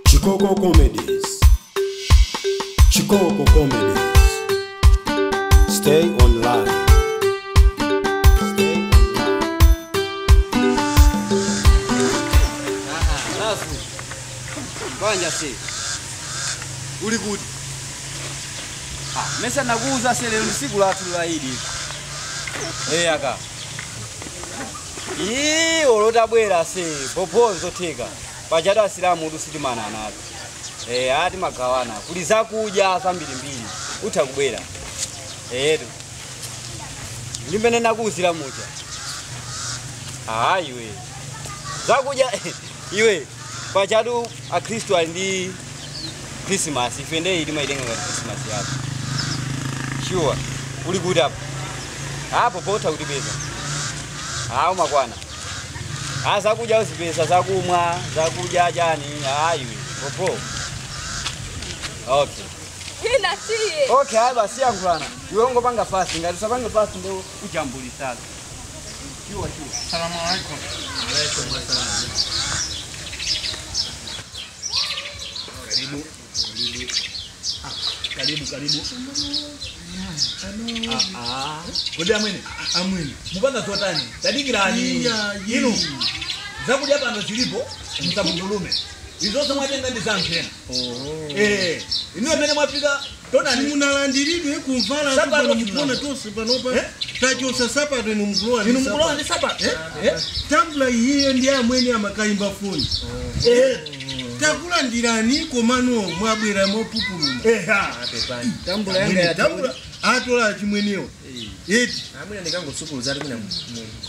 Chicoco Comedies. Chicoco Comedies. Stay online. Stay online. Alafu banja si uli kuti mesa nakuuza sele usiku lathu la Idi. Aka ii olotabwera se popo zotheka pachatu asilamu udu sitimana nazo. Ati magawana kuli zakudya zambirimbiri utha kubwera. Etu limene nakuuzira mucha. Iwe zakudya iwe pachatu akhristu ali ndi Christmas ife ndiye timaitenga ngati Christmas yako. Sure uli kuti apo apo pota kutipeza. Umakwana. Zakudya uzipeza zakumwa zakudya chani iwe popo. Okay. Okay, ayi basi yankulana. Iwe ungopanga fast ngati usapange fast ndo ujambulisana. Sure sure. Salamu alaikum. Alaikum assalam. Karibu. Karibu karibu. Kodi amwene. Amwene. Mupanga zotani. Tadikirani. Inu. Zakudya pano zilipo msabungulume. Izoso mwatenga ndi zankhena. Inu amene mwafika tonani munalandiridwe kumvala Sapato mukona tonse panopa tachosa sapato inu mkulowa inu mkulowa ndi sapato. Tambula iye ndi amwene amakayimba foni. Takulandirani komano mwabwera mopupuluma. Tambula yanga ya tambula atola chimwenewo. Eti amwene ndikangosukuluza ali mwina.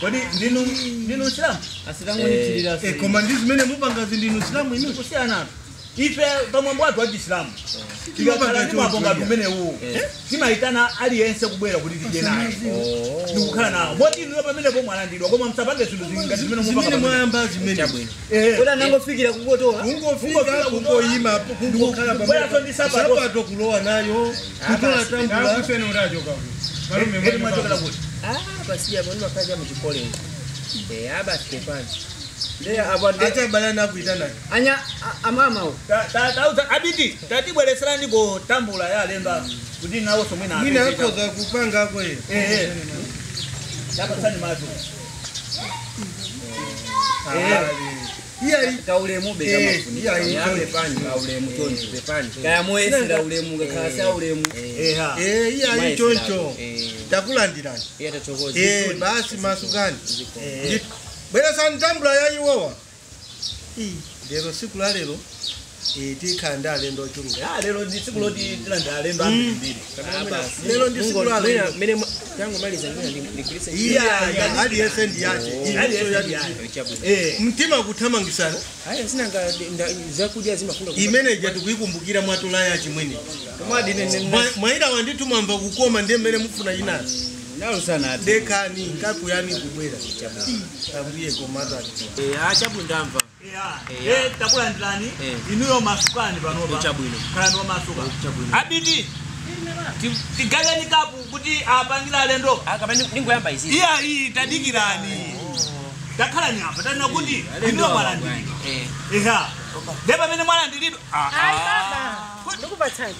Kodi ndinu Islamu? Asilamu nichilira. Koma ndi zimene mupangazi ndinu Islamu inu. Kusiyana. Ife pamwambo wathu wa Chiislamu tikakhala ndi mwambo ngati umenewu timayitana aliyense kubwera kuti tidye naye ndikukhala nawo moti inuyo pamenepo mwalandidwa koma msapange zinthu zingati zimene zimene mupanga mwayamba zimene. Kodi anangofikira kungotola. Kungofika kungoyima kungokhala Kubwera ndi sapato. Sapato kulowa nayo kutola tambula. Mwachokera kuti Basi apo ndimakaja mu college. Basi pepani. Ndiye apo ndi Acha balana akuitana. anya amama o. Tauza abiti tatibwereserani ko tambula ya alendo kuti nawonso mwina Mwina akhoza kupanga ako iye. Tapatsani mazo. Iya Kaulemu be kama iya Pepani kaulemu choncho. pepani. Kaya moyesera ulemu ngakhala sa ulemu. Iya ichoncho. Takulandirani. Iye tathokoza. Basi masukani. Bwera tambula ya iwowa. Lero siku la lero tikhala alendo ochuluka. Lero ndi tsiku loti tilanda alendo ambirimbiri. Lero ndi siku la lero. Mene tangomaliza ndigulitse. Iya aliyense ndi yache. Aliyense ndi yache. Mtima kuthamangisana. Haya sinanga zakudya zimafunda. Imene ija tikuikumbukira mwatola ya chimwene. Koma dine Mwaira wanditu mwamva kukoma ndiye mmene mufuna inazi. nalusana ati. Dekani nkakuyani kubwera. Ambuye komata. Achabu ndamva. Takulandirani inuyo masukani panopa. Chabwino. Khalani wamasuka. Abiti tigaleni kapu kuti apangira alendo. Akapani ningoyamba izi. Iya iyi tadikirani. Takhalani apa tanena kuti inuyo mwalandiridwa. Ndiye pamene mwalandiridwa. Ayi baba. Ndikupatsani.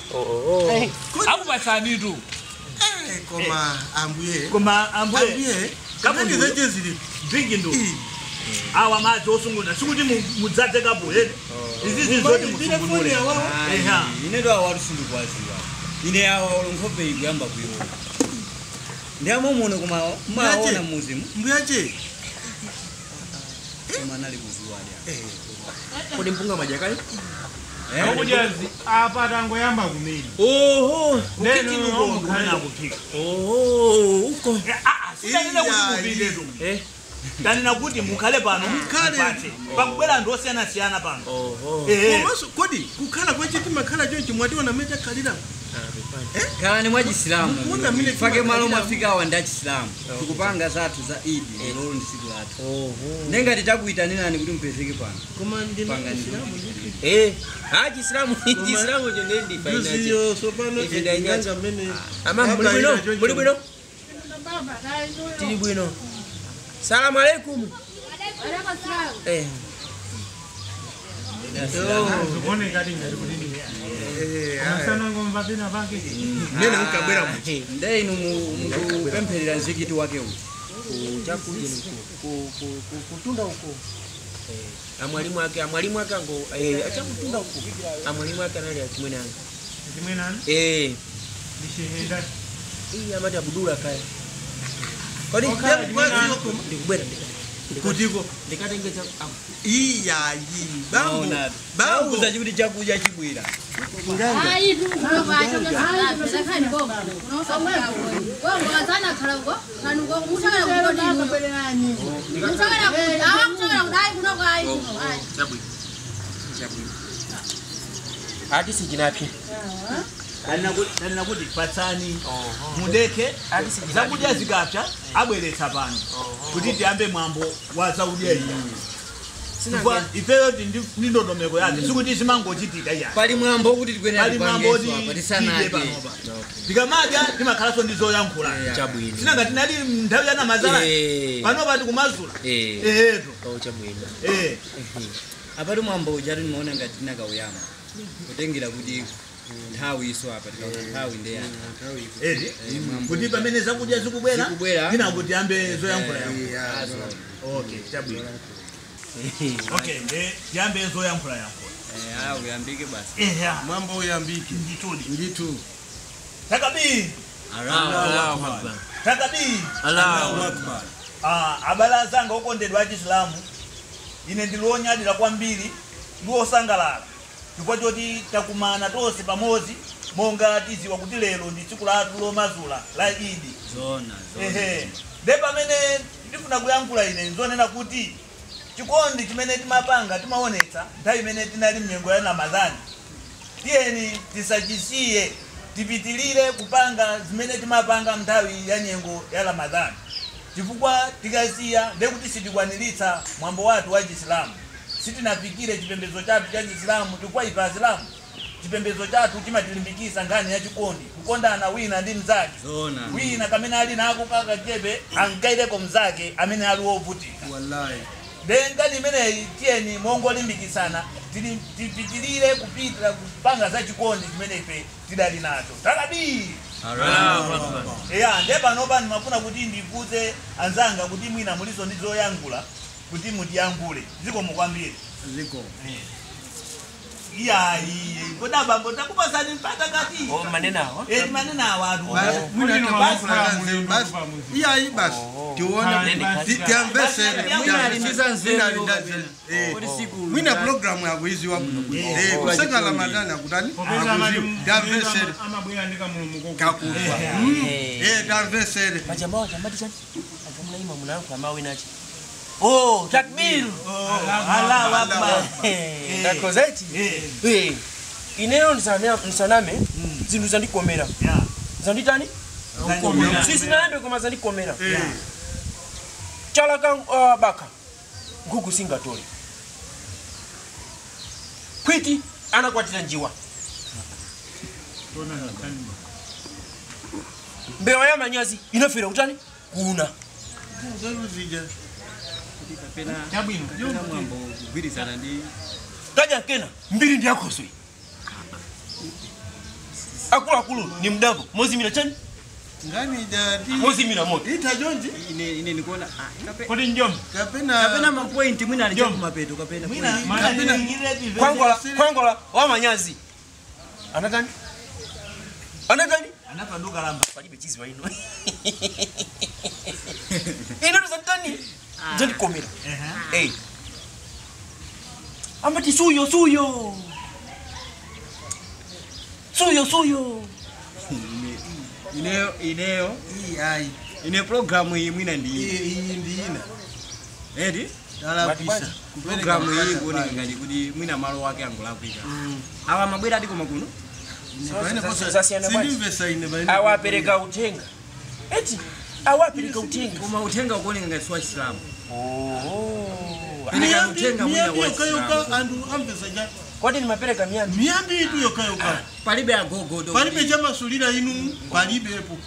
Akupatsanitu. Koma ambuye. Koma ambuye. Ambuye. Kapu Ndi ndiyo. zache zili. Drinki ndo. Awa madzi osunguna sikuti mudzadze kapu edi. Izizi zoti musungunule. Ine ndo awa tusindikwaziwa. Ine awa olonkope ikuyamba kuiona. Ndi amomuno koma maona muzimu. Mbuyache. Koma anali kuziwadi. Kodi mpunga majakali? Akujazi apa tangoyamba kumene. Oho. Neno kumene akuphika. Oho uko. Sitanena kuti mupiketu. Tanena kuti mukhale pano mupatse. Pakubwera anthu osiyanasiyana pano. Oho. Komanso kodi kukhala kwache timakhala chonchi mwationa mmene takhalira. Khalani mwa Chisilamu. Mukuona mmene Fake malo timakhalira. mwafika awa ndi achisilamu. Tikupanga zathu za Idi lero ndi tsiku lathu. Nengati takuyitanirani kuti mupezeke pano. Koma ndinu Pangani. Chisilamu ndi. Chisilamu Chisilamu cho ndendi fainaje. Juziyo sopano Ife ndanyatsa. inganga mmene. Ama muli bwino? Muli bwino? Baba, Tili bwino. Salamu alaikum. Alaikum salam. Nene mukabwera nde inu mukupempherera mzikiti wake uyu chakuje kutunda uko amwalimu ake ango achakutunda uko amwalimu ake anali achimwene anga chimwene anga ndishehenda iyi amati abudula kaya kodi ndikubwera kutiko ndikatengeza iyayi bambo bambo zachibuti chakudya chibwira ayi ndikuvacho unosaukawo khalauko kanuko mutakala kudini mutakala kuti awa kutakala kuti ayi kunoko ayi kuno ayi chabwino chabwino ati sijinapye Alina kuti patsani mudeke zakudya zikapya abweretsa pano kuti tiyambe mwambo wa zakudya iyi. Ifeyo ndi ndondomeko yake sikuti zimangochitika iya. Pali mwambo kuti pali mwambo kuti tisanadye. Tikamadya timakhalanso ndi zoyankhula. Chabwino. Sinanga tinali nthawi ya namazala. Pano pati kumazula. Eheto. Chabwino. Apati mwambo uja timaona ngati tinakauyamba. Kutengera kuti nthawi iso apa tikaona nthawi ndi yani. Kuti pamene zakudya zikubwera tinakuti tiyambe zoyankhula yankhula. Okay, chabwino. Okay, tiyambe zoyankhula yankhula. Uyambike basi. Mambo uyambike. Ndithu. Takabir. Allahu Akbar. Takabir. Allahu Akbar. Abale anzanga okondedwa a Chisilamu, ine ndilonyadira kwambiri ndi osangalala chifukwa choti takumana tonse pamodzi monga tiziwa kuti lero ndi tsiku lathu lomazula la Idi. Zona. Nde pamene ndifuna kuyankhula ine nzonena kuti chikondi chimene timapanga timaonetsa nthawi imene tinali mnyengo ya Ramadhani, tiyeni tisachisiye, tipitilire kupanga zimene timapanga nthawi ya nyengo ya Ramadhani, chifukwa tikasiya ndekuti sitikwaniritsa mwambo wathu wa Chisilamu. Sitinafikire chipembedzo chathu cha Chisilamu chifukwa ife Asilamu chipembedzo chathu chimatilimbikitsa nkhani ya chikondi, kukondana wina ndi mnzake. Wina kamene ali nako kakachepe ankaireko mnzake amene ali wovutika. Wallahi. Nkhani imeneyi tiyeni mongolimbikitsana tipitirire kupitira kupanga za chikondi chimene ife tidali nacho. Takabir. Allahu Akbar. Nde panopa ndimafuna kuti ndifunse anzanga kuti mwina muliso ndi zoyankhula kuti mutiyankhule. Zikomo kwambiri. Ziko. Iyayi, kodi bambo takupasani mpata kati. Manenawa. Manenawa atu. Iyayi basi. Tione tiamvesere. Mwina programu yakuiziwa kuno. Kuseka Ramadhani akutani? Akuziwa. Tiamvesere. Amabwera ndi kamulumuko. Kakufa. Tiamvesere. Pachamawa chamati chani? Akamula ima munayankhula mawu enachi. Takbir. Allahu Akbar. Ndakozeti. Ineyo ndisaname zinthu zandikomera. Zanditani? Sizinayambe koma zandikomera. Chala baka nkhuku singatole. Kwiti anakwatira njiwa. Mbewa ya manyazi inafera kutani? Kuna. Kapena mwambo kugwirizana ndi kaja kena mbiri ndi yakhoswe. Akuluakulu ni mdambo mozimira chani? Ngani jadi mozimira moto. Ita jonji ine ndikuona kodi njombe. Kapena ma point mwina ali chakumapeto kapena. Mwina Kwangola kwangola wa manyazi. Anatani? Anatani? Anapanduka lamba. Palibe chizi wa ino. Ino tuzantani? Zandikomera. Amati suyo suyo. Suyo suyo. Ineyo iyayi. Ine programu iyi mwina ndi iyi ndi ina. Edi? Dalapisa. Programu iyi kuoneka ngati kuti mwina malo wake angolakwika. Awa mabwera ati koma kuno? Sindimvesa ine baine. Awapereka uthenga. Eti awapereka uthenga. Koma uthenga ukuoneka ngati wa Chisilamu. Pereka uthenga mwina wa Chisilamu. Anthu amvesa cha. Kodi nimapereka miyambi? Miyambi itu yokayoka. Palibe agogo. Palibe chamasulira inu palibepo.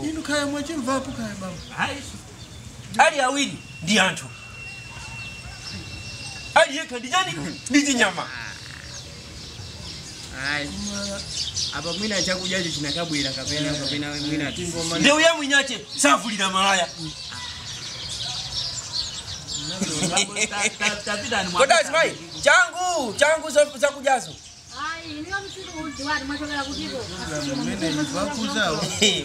Inu kaya mwachimvapo kaya baba. Ali awiri ndi anthu. Ali yekha ndi chani ndi chinyama. Ai. Apa mwina chakudyacho chinakabwera kapena mwina ndewu ya mwinyache savulira malaya. Kodazi mai changu zakujazo. Ai, niyo msiku udziwani mwachokera kutiko.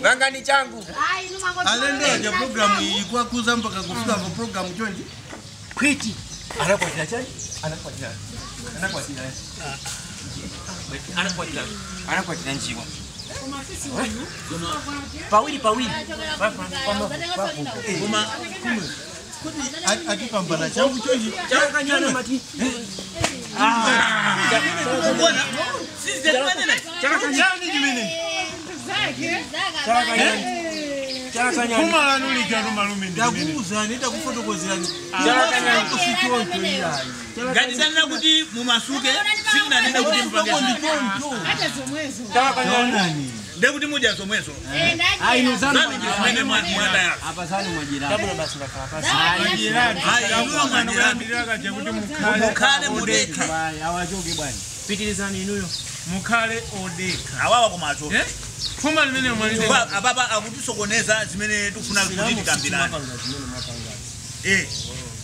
Vanga ni changu. Ai, numango. Alendo ya programu ilikuwa kuza mpaka kufika kwa programu chonji. Kwiti. Anakwatira chani? Anakwatira. Anakwatira njiwa. Pawili. Kuma atipambana changu chonji. Chakanyana mati. Bwana, sisi zetu Chani chimene. Chakanyana. Kuma lanuli chanu malume ndi chimene. Ndakuuzani ndakufotokozerani. Ngati tanena kuti mumasuke sitinanena kuti mpange Hata zomwezo. Taonani. ndekuti mudya zomwezo. Ai nuzanu zimene mwataya. Apa zanu mwajirani. Tabula basi ndakhala pasi. Majirani. Kuti mukhale mudekha. Awachoke bwana. Pitilizani inuyo. Mukhale odekha. Awawa kumacho. Fuma limene mwalide. Ababa akutisokoneza zimene tikufuna kuti tikambirane.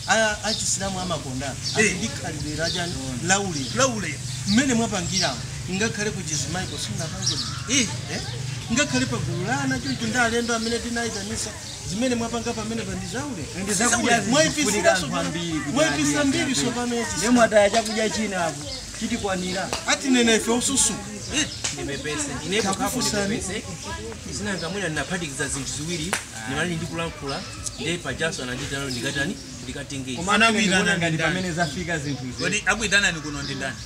Aya achisilamu amakonda. Ndikhalidwe chani laule. Laule. Mmene mwapangiramo ngakhale ku chizimaiko simunapange. Ngakhale pagulana choncho ndi alendo amene tinayitanisa zimene mwapanga pamene pandizaule. Mwaipisa mbiri sopano yachi. Nemwe ataya chakudya china apo chitikwanira. Atinena ife osusuka. Ndimepese. Inepo kapo ndimepese. Zinanga mwina ndinaphatikiza zinthu ziwiri ndimali ndikulankhula ndiye pajaso ananditano ndikatani ndikatengeza. Koma anakuitana ngati pamene zafika zinthuzi. Kodi akuitanani kuno ndi ndani?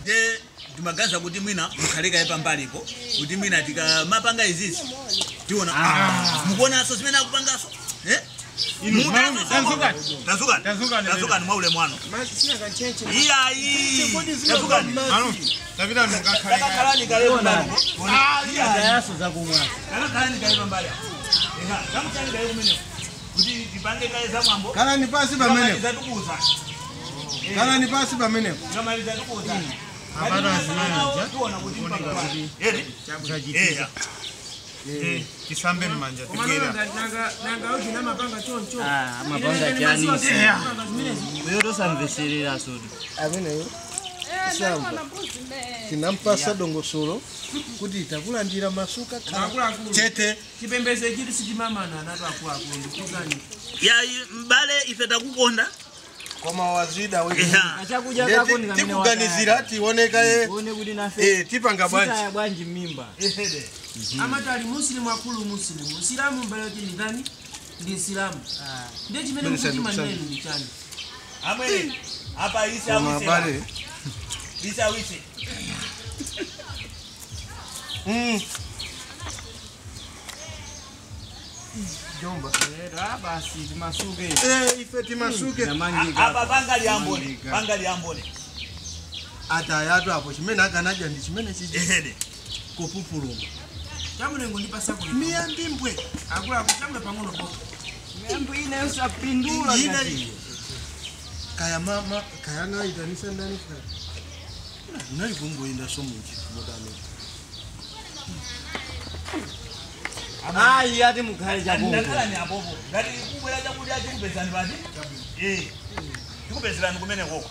Je timagaza kuti mwina mukhaleka pambalipo kuti mwina tikamapanga izizi tiona mukuonanso zimene akupangaso tazukani mwaule mwano iyayi tazukani takakhalani kale pambali takakhalani kale pambali tamuchani kale kumeneko kuti tipange kale zamwambo. Khalani pasi pamenepo. Khalani pasi pamenepo. Tikamaliza tukuza. Tisambe mmanja tigera. Nanga uji namapanga choncho. Mapanga chani. Uyo tosamveserera sodu. Ameneyo. Tinampasa dongosolo kuti takulandira masuka chete chipembedzo chitu sichimamana anatu akuluakulu ndikuzani. Yayi mbale ife takukonda. Koma wazida wewe. Tikuganizira tioneka tipanga bwanji. Sitaya bwanji mimba. Amati ali muslimu akulu muslimu. Usilamu mbale kuti ndi ndani? Ndi Isilamu. Ndiye chimene mukuti maneno ndi chani. Amwene apa isi awise. Isi awise. Jomba. Basi timasuke. Ife timasuke. Apa panga liambone. Panga liambone. Atayatu apo chimene akanaja ndi chimene chichi. Kupupuluma. Chamunengo ndipasa kuli. Miyambi mbwe. Akula kuchamwe pang'ono po. Miyambi ina yosapindula. Kaya mama kaya na itanisa ndani kaya. Unali kungoenda somuchi modame. Ayi ati mukhale chakungo. Ndakhala ni apopo. Ngati kubwera chakudya chikupezani pati? Chikupezerani kumene koko.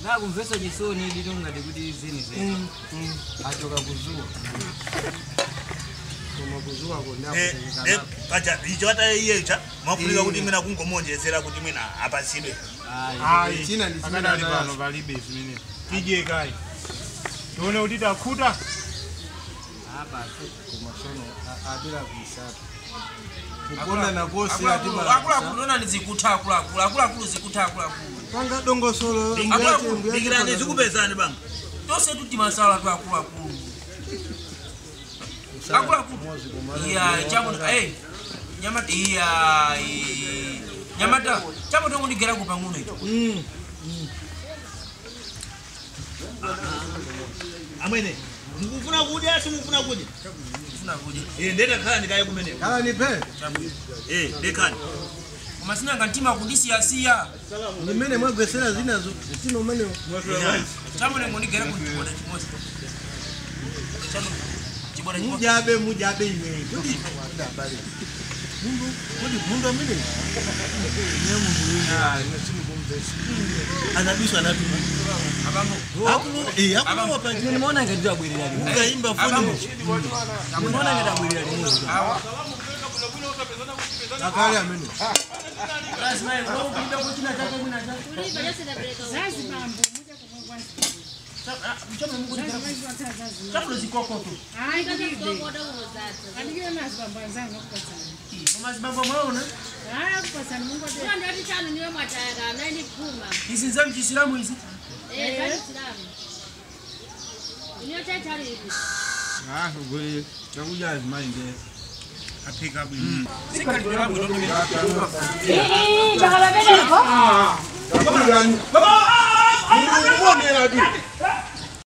Nakumvesa chisoni ndito ngati kuti zini zene. Achoka kuzuwa. Koma kuzuwa konda kutenga. Pacha icho ata iye cha mwafunika kuti mwina kungomonjezera kuti mwina apasidwe. Ayi china ndi chimene akadali pano palibe zimene. Tidye kai. Tione kuti takhuta. Apa kumasono adira kuisatu. Kukona na kosi atimala. Akuluakulu ona ndizikutha akuluakulu. Akuluakulu zikutha akuluakulu. Panga dongosolo ndikirani zikupezani banga. Tonse tuti masala tu akuluakulu. Akuluakulu. Iya chamu nyamata iya nyamata chamu tongondigera kupang'ono icho. Amwene mukufuna kudya simufuna kudya? Mukufuna kudya. Ndeta khala ndikaye kumeneko. Khala nipe. Ndekani. Koma Sinanga mtima kundisiyasiya. Nimene mwagwesera zinazo mtima umene Chamune ngondigera kuchiboda chimodzi. Chiboda chimodzi. Mujabe mujabe ine. Kodi ndabale. Mundu kodi mundu amene ne mundu ine simukumvesa. Anabiswa anatuma. Abambo. Akuno akuno pa Nimeona ngati abwerera limodzi. Ukaimba foni. Nimeona ngati abwerera limodzi. Akale amene. Zazi bambo muja kumwe Chafulo zikokoto. Hayi kulibe. Andikiwe nazi bambo anzangu akupatsani. Koma zibambo mwaona? Hayi akupatsani Mungu ate. Izi nza mchisilamu izi. Chakudya azimayi aphika bwino. Sikhalidwe bwino limene. Chakala meneko. Baba,